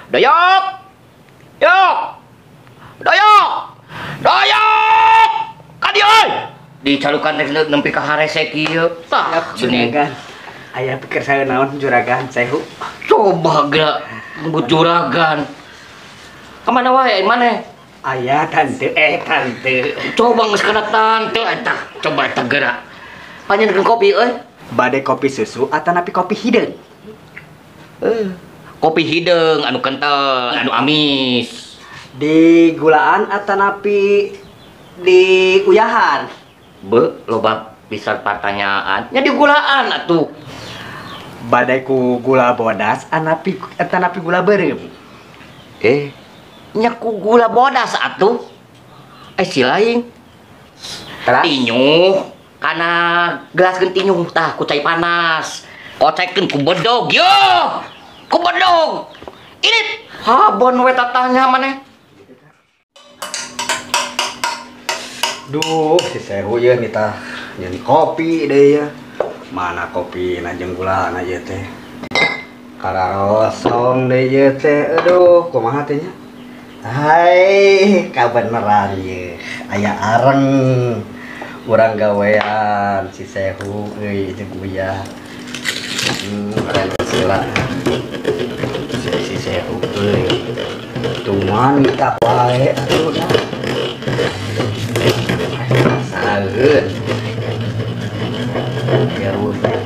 Doyok. Yok. Doyok. Doyok. Ka dieu euy. Dicalukan teh nempi ka harese kieu. Tah, juragan. Aya pikir saya naon juragan sehu. Coba geura nyebut juragan. Kemana wae maneh? Aya tante tante. Coba geus kana tante eta. Coba eta geura. Panjenengan kopi euy. Bade kopi susu atanapi kopi hideung? Kopi hideung anu kental, anu amis. Di gulaan atanapi di uyahan? Be, loba bisa pertanyaan. Nya di gulaan atuh. Bade ku gula bodas anapi atanapi gula beureum? Nya ku gula bodas atuh. Si lain. Tinyuh kana gelaskeun tinyuh tah ku cai panas. Kocekeun ku bedog yo. Ku bedog. Init. Habon we tatahnya maneh. Duh, si sehu ieu nitah nyeun kopi deui ya. Mana kopi na jeung gulana ieu teh. Kararosong deui ieu teh. Aduh, kumaha teh nya? Hai, kabeneran ieu. Aya areng. Urang gawean si sehu euy jeung uya. Keren sila. Si sehu euy. Tuman kita wae atuh dah. Sageun. Ya rusak.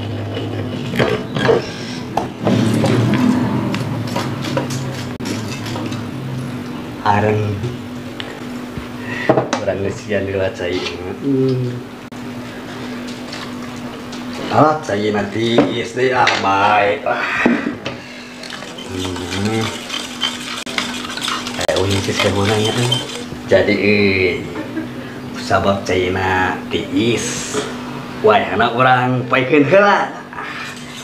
Areng. Urang ngeusian heula cai. Ah, cai nanti deui ah bae. Euy si sehuna nya. Jadi euy sabab caina tiis. Wayahna urang poekeun heula.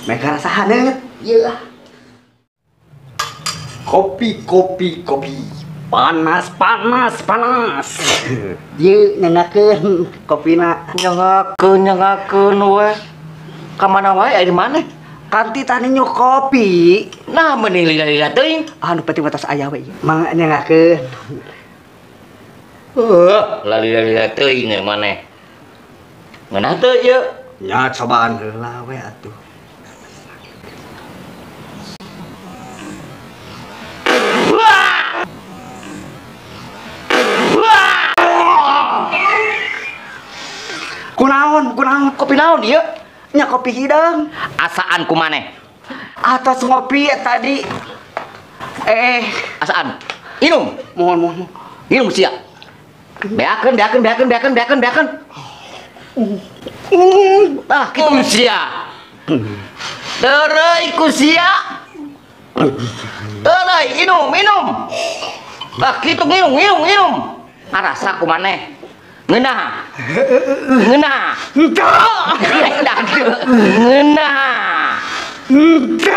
Meh karasa haneut ieu ah. Kopi kopi kopi. Panas panas panas. Ieu nyengakeun kopina. Nyengakeun nyengakeun we. Ka mana wae aya di maneh? Kanti tani nyu kopi. Nah meuni lila-lila teuing. Anu penting mah tos aya we ieu. Mangga nyengakeun. Lila-lila teuing maneh. Ngeunah teu ieu? Nya cobaan heula we atuh. Kunaon, kunaon, kopi naon ieu? Nya kopi hideung. Asaan ku maneh? Atos ngopi tadi. Asaan. Inum. Mohon, mohon. Inum sia. Beakeun, beakeun, beakeun, beakeun, beakeun, beakeun. Ah, kitu sia. Deureuy ku sia. Deureuy, inum, minum. Ah, kitu nginum, nginum, nginum. Arasa ku maneh. Ngeunah. Ngeunah. Henteu. Ngeunah. Henteu.